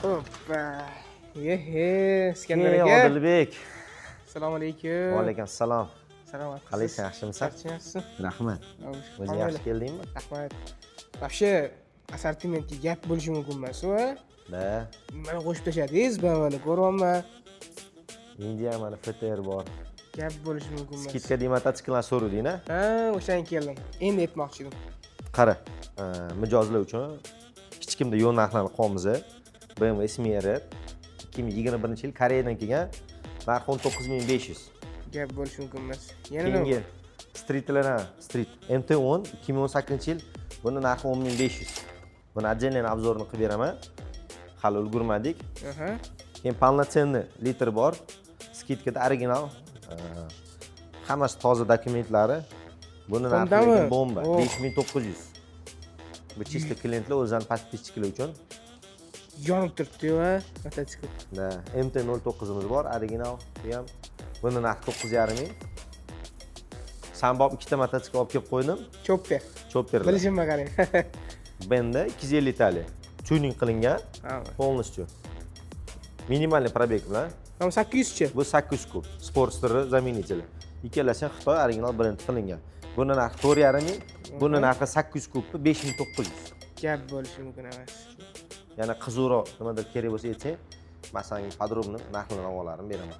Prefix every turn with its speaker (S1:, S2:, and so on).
S1: Hoppa. Yehe, Iskandar
S2: Ey,
S1: aka.
S2: Odilbek.
S1: Assalomu alaykum.
S2: Va alaykum assalom.
S1: Salomat.
S2: Qalaysan, yaxshimisan?
S1: Charchayapsiz?
S2: Rahmat. O'zing yaxshi keldingmi?
S1: Rahmat. Вообще assortimentga gap bo'lishi mumkin emas u, a?
S2: Da.
S1: Nimani qo'shib tashladingiz? Man mana ko'ryapman.
S2: India, mana FTR bor.
S1: Gap bo'lishi mumkin emas.
S2: Скидка da mototsikllar so'rading a?
S1: Ha, o'shanga keldim. Endi aytmoqchi edim.
S2: Qara, mijozlar uchun hech kimda yo'q narxlarni qo'yamiz. BMW SMR 2021-yil, Koreyadan kelgan, narxi 19 500.
S1: Gap bo'lishi mumkin emas. Yana nima?
S2: Keyingi Streetlar ham, Street MT10, 2018-yil, buni narxi 10 500. Buni отдельный обзор ini qilib beraman. Hali ulgurmadik. Keyin полноценный litr bor. Скидка da, original. Hammasi toza, dokumentlari. Buni narxi
S1: Hondami?
S2: lekin bomba.
S1: Oh.
S2: 5900. Bu чисто klientlar, o'zlarini подписчик lar uchun.
S1: Yonib turibdi-yu, a, mototsikl.
S2: Да, MT-09 imiz bor, original bu ham. Buni narxi 9,5 ming. Sambop ikkita mototsikl olib kelib qo'ydim.
S1: Chopper.
S2: Chopperlar.
S1: Bilishimga qarang.
S2: Benda 250 tali. Tuning qilingan полностью. Минимальный пробег bilan.
S1: Mana 800-chi?
S2: Bu 800 kub. Sportster заменитель. Ikkalasi ham Xitoy, original brend qilingan. Buni narxi 4,5 ming, buni narxi 800 kubni 5900.
S1: Gap bo'lishi mumkin emas.
S2: Yana qiziqroq nimadir kerak bo'lsa aytsang, man senga подробно narxlarni beraman.